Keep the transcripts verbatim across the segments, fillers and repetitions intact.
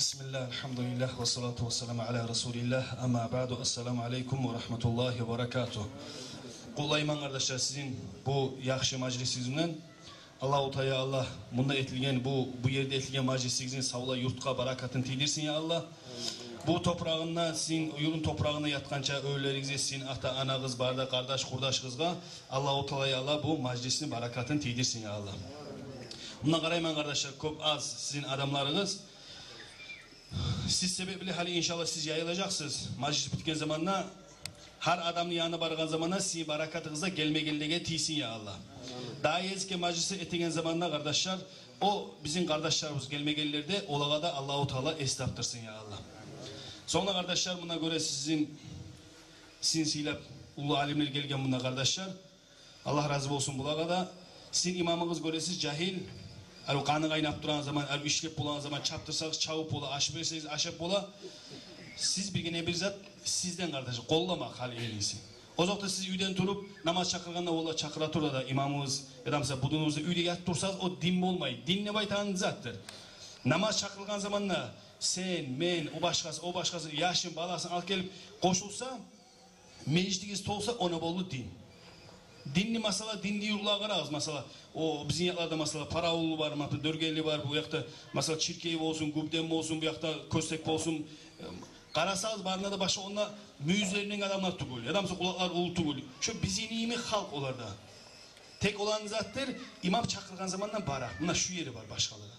Бисмиллагь, альгьамдулиллагь, ва салату ва саламу аля расулиллагь, амма баъду, ассаламу алейкум ва рагьматуллагьи ва баракатугь. Къутлайман, къардашлар, сизин бу яхшы мажлисигиз булан. Аллагьу Таала, Аллагь мунда этилген, бу, бу ерде этилген мажлисигизни савлай юртгъа баракатын тийдирсин, я Аллагь. Бу топурагъында, сизин юртну топурагъында ятгъанча оьлюлеригизге, сизин ата-анагъыз, бары да къардаш-къурдашыгъызгъа Аллагьу Таала, я Аллагь, бу мажлисни баракатын тийдирсин, я Аллагь. Мунда къарайман, къардашлар, кёп аз сизин адамларыгъыз. Сиз себепли гьали, иншаллагь, сиз яйылажакъсыз. Мажлис битген заманда, гьар адамны янына баргъан заманда сизин баракатыгъыз да гелмегенлеге тийсин, я Аллагь. Дагъы эсге мажлис этеген заманда, къардашлар, о бизин къардашларыбыз гелмегенлер де, олагъа да Аллагьу Таала эс тапдырсын, я Аллагь. Сонг да, къардашлар, муна гёре сизин, сизин сыйлап уллу алимлер гелген мунда, къардашлар. Аллагь рази болсун булагъа да. Сизин имамыгъыз, гёресиз, жагьил. Арив къаны къайнап турагъан заман, арив ишлеп болагъан заман, чапдырсагъыз, чабып бола, аш берсегиз, ашап бола. Сиз биргине бир зат сизден, къардаш, къолламакъ гьали эниси. Озокъда, сиз уьйден туруп, намаз чакъыргъанда, валлагь, чакъыра тура да имамыбыз, яда масала будунубузда уьйде ятып турсагъыз, о дин болмай. Дин деп айтагъан затдыр. Намаз чакъырылгъан заманда сен, мен, о башгъасы, о башгъасы, яшын, баласын алып гелип къошулса, межитигиз толса, она болду дин. Динни, масала, динни юртлагъа къарагъыз, масала, о бизин якъларда, масала, Парауллу бар, масала, Дёргели бар, бу якъда, масала, Чиркей болсун, Губден болсун, бу якъда Кёсек болсун. Эм, къарасагъыз, барында да башгъа онда мюйюзлеринден адамлар тюгюл, яда масала къулакълар уллу тюгюл. Шо бизин йимик халкъ олар да. Тек оланы затдыр, имам чакъыргъан заманда баракъ. Муна шу ери бар, башгъалыгъы.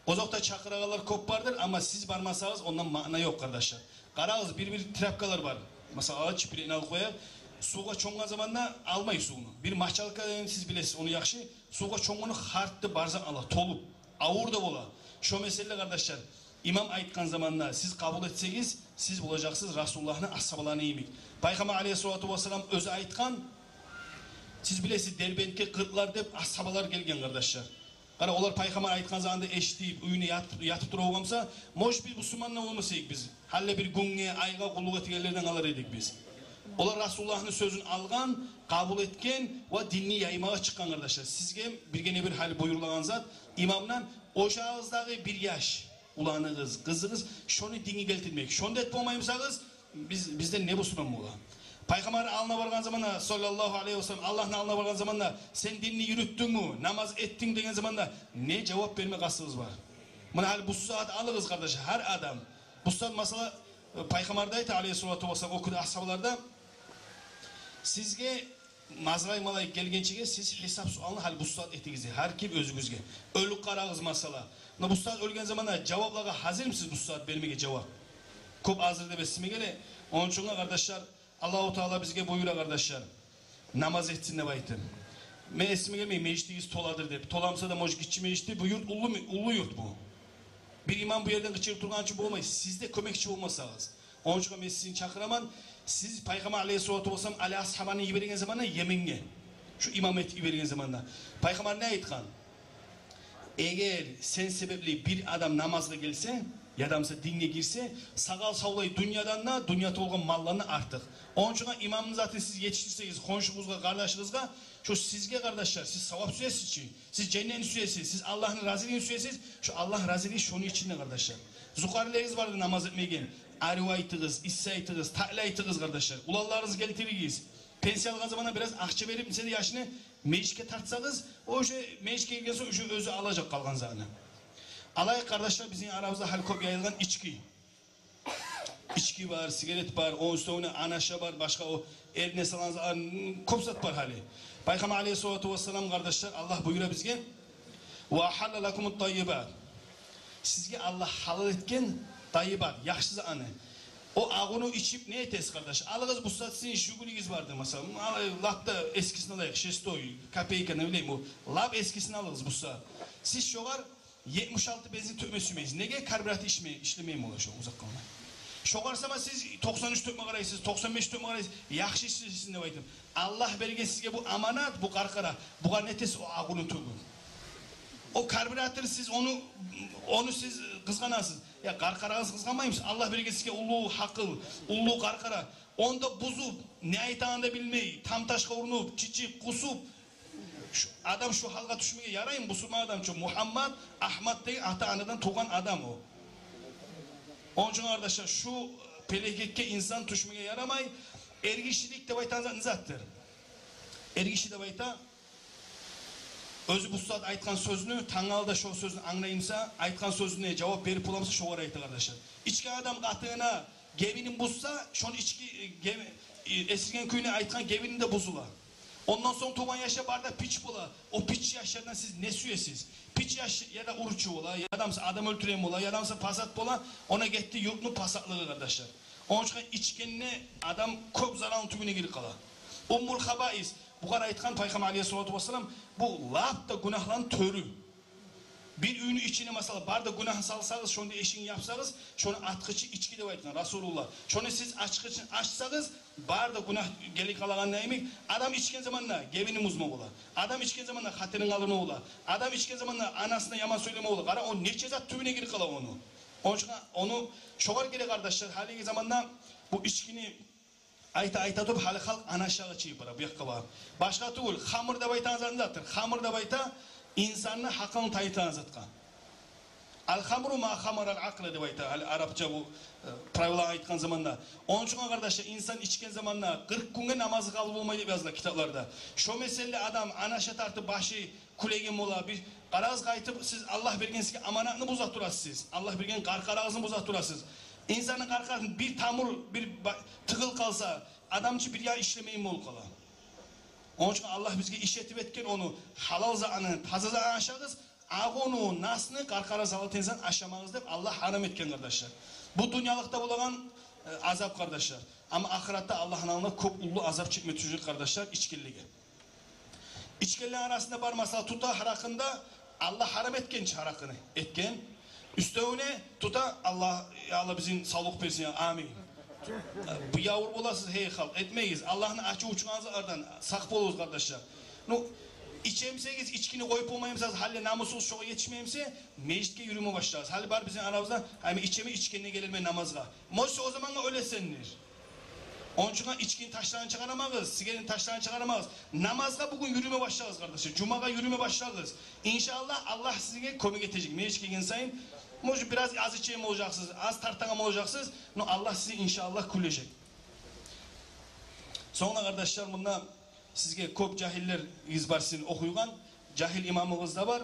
Озокъда, чакъырагъанлар кёп бардыр, амма сиз бармасагъыз, ондан маъна ёкъ, къардашлар. Къарагъыз, бир-бир тряпкалар бар. Масала, алайыкъ, чипирекни алып къояйыкъ. Сувгъа чомгъан заманда алмай сувну. Бир мочалка деген, сиз билесиз ону яхшы. Сувгъа чомгъаны хартды, бар зат ала, толуп, авур да бола. Шо меселе, къардашлар, имам айтгъан заманда сиз къабул этсегиз, сиз болажакъсыз Расулуллагьны асгьабаларыны йимик. Пайхаммар алейгьиссалату вассалам оьзю айтгъан, сиз билесиз, Дербентге къыркълар деп асгьабалар гелген, къардашлар. Къара, олар Пайхаммар айтгъан затны эшитип, уьюнде ятып, ятып тура болгъан буса, может, биз бусурман да болмас эдик биз. Гьали бир гюнге, айгъа къуллукъ этегенлерден къалар эдик биз. Олар Расулуллагьны сёзюн алгъан, къабул этген ва динни яймагъа чыкъгъан, къардашлар. Сизге биргине бир гьали буюрулагъан зат имамдан, ожагъыгъыздагъы бир яш, уланыгъыз, къызыгъыз, шону динге гелтирмек. Шону да этип болмай бусагъыз, биз, бизден не бусурман бола? Пайхаммарны алдына баргъан заманда, саллаллагьу алайгьи ва саллам, Аллагьны алдына баргъан заманда, сен динни юрютдюнгмю, намаз этдинг деген заманда не жавап берме къастыгъыз бар? Муна гьали бу сагьат алыгъыз, къардаш, гьар адам. Бу сагьат, масала, Пайхаммар да айта, алейгьиссалату вассалам, о кюйде асгьабалар да, сизге Азрайыл малайик гелгинчеге сиз гьисап-суалны гьали бу сагьат этигиз, гьар ким оьзюгюзге. Оьлюп къарагъыз, масала. Муна бу сагьат оьлген заманда жаваплагъа гьазирмисиз бу сагьат бермеге жавап? Кёп гьазир деп эсиме геле. Ону учун, къардашлар, Аллагьу Таала бизге буюра, къардашлар, намаз этсин деп айтып. Мен, эсиме гелмей, межитигиз толадыр деп. Толамаса да, может, гиччи межитдир, бу юрт уллу ме-, уллу юрт бу. Бир имам бу ерден къычырып тургъан учун болмай, сиз де кёмекчи болмасагъыз. Ону учун мен сизин чакъыраман. Сиз Пайхаммар алейгьиссалату вассалам Али асгьабаны йиберген заманда Йеменге, шу имам этип йиберген заманда, Пайхаммар не айтгъан? Эгер сен себепли бир адам намазгъа гелсе, яда буса динге гирсе, сагъа савлай дюньядан да, дюньяда болгъан малдан да артыкъ. Ону учун имамны затын сиз етишдирсегиз хоншугъузгъа, къардашыгъызгъа, шу сизге, къардашлар, сиз савап сюесиз чи. Сиз женнетни сюесиз, сиз Аллагьны разилигин сюесиз, шу Аллагь разилиги шону ичинде, къардашлар. Зукъарилеригиз барды намаз этмеген, арив айтыгъыз, исси айтыгъыз, татли айтыгъыз, къардашлар. Уланларыгъызны гелтиригиз. Пенсия алгъан заманда бираз акъча берип, сиз яшны межитге тартсагъыз, о уже межитге гирген сонг уже оьзю алажакъ къалгъан затны. Алайыкъ, къардашлар, бизин арабызда гьали кёп яйылгъан ички. Ички бар, сигарет бар, ону уьстевюне анаша бар, башгъа о эрине салагъан за-, м, кёп зат бар гьали. Пайхаммар алейгьиссалату вассалам, къардашлар, Аллагь буюра бизге: «Ва агьалла лакумут таййибат». Сизге Аллагь гьалал этген таййибат, яхшы затны. О агъуну ичип не этесиз, къардаш? Алыгъыз, бу сагьат сизин Жигулигиз барды, масала. М, алай, лап да эскисин алайыкъ, шестой, копейка, не билейим, о лап эскисин алыгъыз бу сагьат. Сиз шогъар етмиш алты бензин тёкме сюймейсиз. Неге? Карбюратор ишлемей, ишлемей бола шо узакъ къалмай. Шогъар сама сиз токъсан уьч тёкме къарайсыз, токъсан беш тёкме къарайсыз. Яхшы ишлейсиз деп айтып. Аллагь берген сизге бу аманат, бу къаркъара. Бугъар не этесиз о агъуну тёгюп? О карбюратор, сиз ону, ону сиз къызгъанасыз. Я, къаркъарагъызны къызгъанмаймысыз? Аллагь берген сизге уллу гьакъыл, уллу къаркъара. Ону да бузуп, не айтагъанын да билмей, тамташгъа урунуп, чычып, къусуп, шу адам шу гьалгъа тюшмеге яраймы? Бусурман адам чы, Мугьаммат, Агьмат деген ата-анадан тувгъан адам о. Ону учун, къардашлар, шу пелекетге инсан тюшмеге ярамай. Эргишилик деп айтагъан зат не затдыр? Эргиши деп айта, оьзю бу сагьат айтгъан сёзню, тангала да шо сёзню англай буса, айтгъан сёзюне жавап берип бола буса, шогъар айта, къардашлар. Ичген адам къатынына гебинин бузса, шону ички, э, геби-, э, эсирген кюйню айтгъан гебини де бузула. Ондан сонг тувгъан яшлар бары да пич бола. О пич яшлардан сиз не сюесиз? Пич яш яда уручу бола, яда буса адам оьлтюреген бола, яда буса пасат бола, она гетди юртну пасатлыгъы, къардашлар. Ону учун ичгенде адам кёп заралны тюбюне гирип къала. Уммул хабаис, бугъар айтгъан Пайхаммар алейгьиссалату вассалам, бу лап да гюнагьланы тёрю. Бир уьйню ичине, масала, бары да гюнагьны салсагъыз, шонда эшигин япсагъыз, шону ачгъычы ичги деп айтгъан Расулуллагь. Шону сиз ачгъычын ачсагъыз, бары да гюнагь гелип къалагъан йимик. Адам ичген заманда гебинин бузма бола. Адам ичген заманда хатирин къалдырма бола. Адам ичген заманда анасына яман сёйлеме бола. Къара, о нече зат тюбюне гирип къала ону. Ону учун ону шогъар герек, къардашлар, гьалиги заманда бу ичгини айта-айта туруп, гьали халкъ ана ашагъа чыгъып бара, бу якъгъа барып. Башгъа тюгюл, хамр деп айтагъан зат не затдыр? Хамр деп айта инсанны гьакъылын тайдырагъан затгъа. Ал-хамру ма хамарал акъла деп айта, гьали арапча бу, э, правила айтгъан заманда. Ону учун, къардашлар, инсан ичген заманда къыркъ гюнге намазы къабул болмай деп языла китапларда. Шо меселде адам ана аша тартып башы кюлеген бола. Бир къарагъыз, къайтып сиз Аллагь берген сизге аманатны буза турасыз сиз. Аллагь берген къаркъарагъызны буза турасыз. Инсанны къаркъарасын бир тамур, бир ба-, тыгъыл къалса, адам чы бир ягъы ишлемейин болуп къала. Ону учун Аллагь бизге иш этип этген ону, гьалал затны, таза затны ашагъыз, агъуну, насны къаркъара салып инсан ашамагъыз деп Аллагь гьарам этген, къардашлар. Бу дюньялыкъда болагъан, э, азап, къардашлар. Амма ахыратда Аллагьны алдында кёп уллу азап чекме тюшежек, къардашлар, ичгенлеге. Ичгенлер арасында бар, масала, тута гьаракъыны да, Аллагь гьарам этген чи гьаракъыны, этген. Уьстевюне тута, Аллагь, я Аллагь, бизин савлукъ берсин, я, амин. Бу явур боласыз, гьей халкъ, этмегиз. Аллагьны ачуву чыгъагъан затлардан сакъ болугъуз, къардашлар. Ну, ичемсегиз, ичгини къоюп болмаймысыз, гьали намусугъуз шогъа етишмеймисе, межитге юрюме башлагъыз. Гьали бар бизин арабызда, гьай, мен ичемен, ичгенде гелермен намазгъа. Может, о замангъа оьлесендир. Ону учун ичгини ташларын чыгъарамагъыз, сигарини ташларын чыгъарамагъыз. Намазгъа бугюн юрюме башлагъыз, къардашлар. Жумагъа юрюме башлагъыз. Иншааллагь, Аллагь сизге кёмек этежек. Межитге гелген сайын, может, бираз аз ичеген болажакъсыз, аз тартагъан болажакъсыз, но Аллагь сизге, иншааллагь, гюлежек. Сонг да, къардашлар, мунда сизге кёп жагьиллеригиз бар сизин охуйгъан, жагьил имамыгъыз да бар.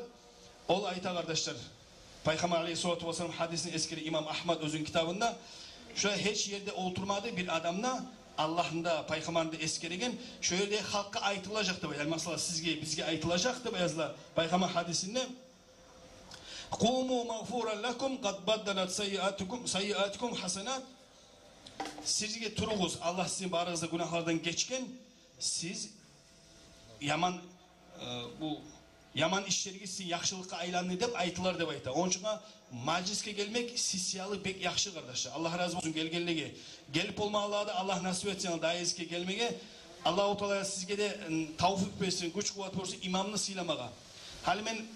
Ол айта, къардашлар, Пайхаммар алейгьиссалату вассалам гьадисин эсгере имам Агьмад оьзюню китабында, шо гьеч ерде олтурмады бир адам да, Аллагьны да, Пайхаммарны да эсгереген, шо ерде халкъгъа айтылажакъ деп, яни, масала, сизге, бизге айтылажакъ деп языла Пайхаммар гьадисинде. Къуму магъфуран лакум, къад баддалат саййиатукум, саййиатукум гьасанат. Сизге туругъуз, Аллагь сизин барыгъызны гюнагьлардан гечген, сиз яман, э, бу яман ишлеригиз сизин яхшылыкъгъа айланды деп айтылар деп айта. Ону учун мажлисге гелмек сиз саялы бек яхшы, къардашлар. Аллагь рази болсун гелгенлеге. Гелип болмагъанлагъа да Аллагь насип этсин дагъы гелмеге. Аллагьу Таала сизге де, м, тавфикъ берсин, гюч-къуват берсин имамны сыйламагъа. Гьали мен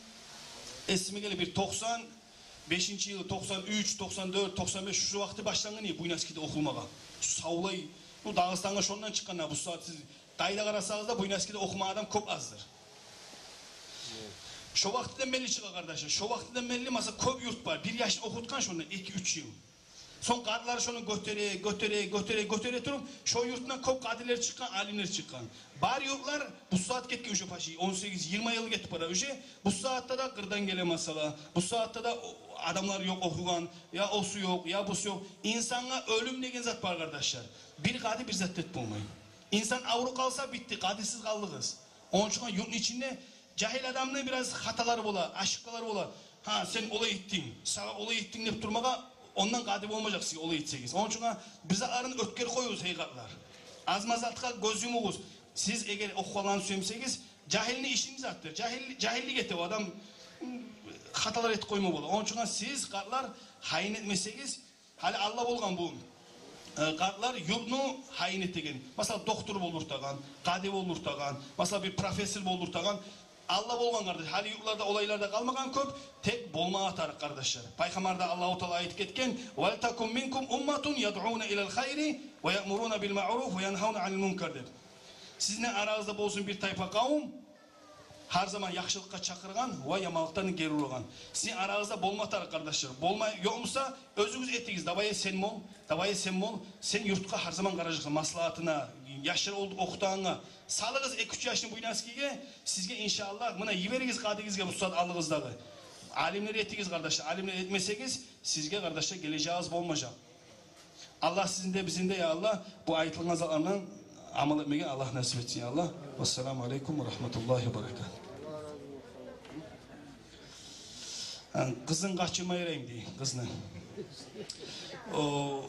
эсиме геле, бир токъсан бешинчи йыл, токъсан уьч, токъсан дёрт, токъсан беш, шу вакъти башлангъан эди Буйнакскиде охулмагъа. Савлай, бу Дагъыстангъа шондан чыкъгъан, бу сагьат сиз къайда къарасагъыз да, Буйнакскиде охумагъан адам кёп аздыр. Шо вакътиден берли чыгъа, къардашлар. Шо вакътиден берли, масала, кёп юрт бар. Бир яшны охутгъан шонда эки-уьч йыл. Сонг къартлар шону гётере, гётере, гётере, гётере туруп, шо юртдан кёп къадилер чыкъгъан, алимлер чыкъгъан. Бар юртлар бу сагьат гетген уже почти он сегиз-йигирма йыл гетип бара уже. Бу сагьатда да къырдан геле, масала. Бу сагьатда да о-, адамлар ёкъ охугъан, я осу ёкъ, я бусу ёкъ. Инсангъа оьлюм деген зат бар, къардашлар. Бир къади бир зат этип болмай. Инсан авруп къалса, битди, къадисиз къалдыгъыз. Ону учун юртну ичинде жагьил адамны бираз хаталары бола, ошибкалары бола. Гьа, сен олай этдинг, сагъа олай этдинг деп турмагъа, ондан къади болмажакъ сиз олай этсегиз. Ону учун бир затларын оьтгерип къоюгъуз, гьей къартлар. Аз-маз затгъа гёз юмугъуз. Сиз эгер охугъанланы сюемсегиз, жагьилни иши не затдыр? Жагьил, жагьиллик эте о адам, м, хаталар этип къойма бола. Ону учун сиз, къартлар, гьайын этмесегиз, гьали алда болгъан бу, э, къартлар юртну гьайын этеген. Масала, доктор болдуртагъан, къади болдуртагъан, масала, бир профессор болдуртагъан. Алда болгъан, къардаш, гьали юртларда олайлар да къалмагъан кёп, тек болмагъа тарыкъ, къардашлар. Пайхаммар да, Аллагьу Таала айтып гетген: «Валтакун минкум умматун ядъуна илал хайри ва яъмуруна бил маъруф ва янгьавна анил мункар», — деп. Сизин арагъызда болсун бир тайпа къавум, Гьар заман яхшылыкъгъа чакъыргъан ва яманлыкъдан гери урагъан. Сизин арагъызда болма тарыкъ, къардашлар. Болмай, ёкъ буса, оьзюгюз этигиз. Давай сен бол, давай сен бол. Сен юртгъа гьар заман къаражакъсан, маслагьатына, яшлар олду охутагъангъа. Салыгъыз эки-уьч яшны Буйнакскиге, сизге, иншааллагь, муна йиберигиз къадигизге бу сагьат алыгъыздагъы. Алимлер этигиз, къардашлар. Алимлер этмесегиз, сизге, къардашлар, гележегигиз болмажакъ. Аллагь сизин де, бизин де, я Аллагь, бу айтылгъан затлардан амал этмеге Аллагь насип этсин, я Аллагь. Вассаламу алейкум ва рагьматуллагьи ва баракатугь. Гьа, къызын къачырма ярайму дей, къызны. О,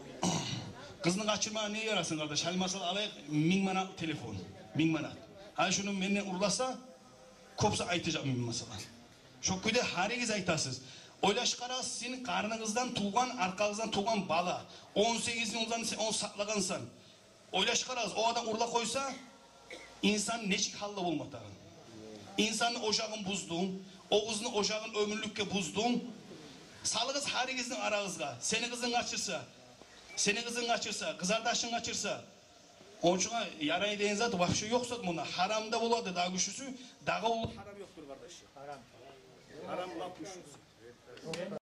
къызны къачырма не ярасын, къардаш? Гьали масала алайыкъ, минг манат телефон, минг манат. Гьали шуну менден урласа, кёп зат айтажакъ, минг масала. Шо кюйде гьаригиз айтасыз. Ойлашып къарагъыз, сизин къарныгъыздан тувгъан, аркъагъыздан тувгъан бала, он сегиз йылдан сен ону сакълагъансан. Ойлашып къарагъыз, о адам урлап къойса, инсан нечик гьалда болма тарыкъ? Инсанны ожагъын буздунг, о къызны ожагъын оьмюрлюкге буздунг. Салыгъыз гьаригизни арагъызгъа. Сени къызынг къачырса, сени къызынг къачырса, къызардашынг къачырса, ону учун ярай деген зат вообще ёкъ зат мунда. Гьарам да болады дагъы гючлюсю, дагъы уллу гьарам ёкъдур, къардаш. Гьарам. Гьарам лап гючлюсю.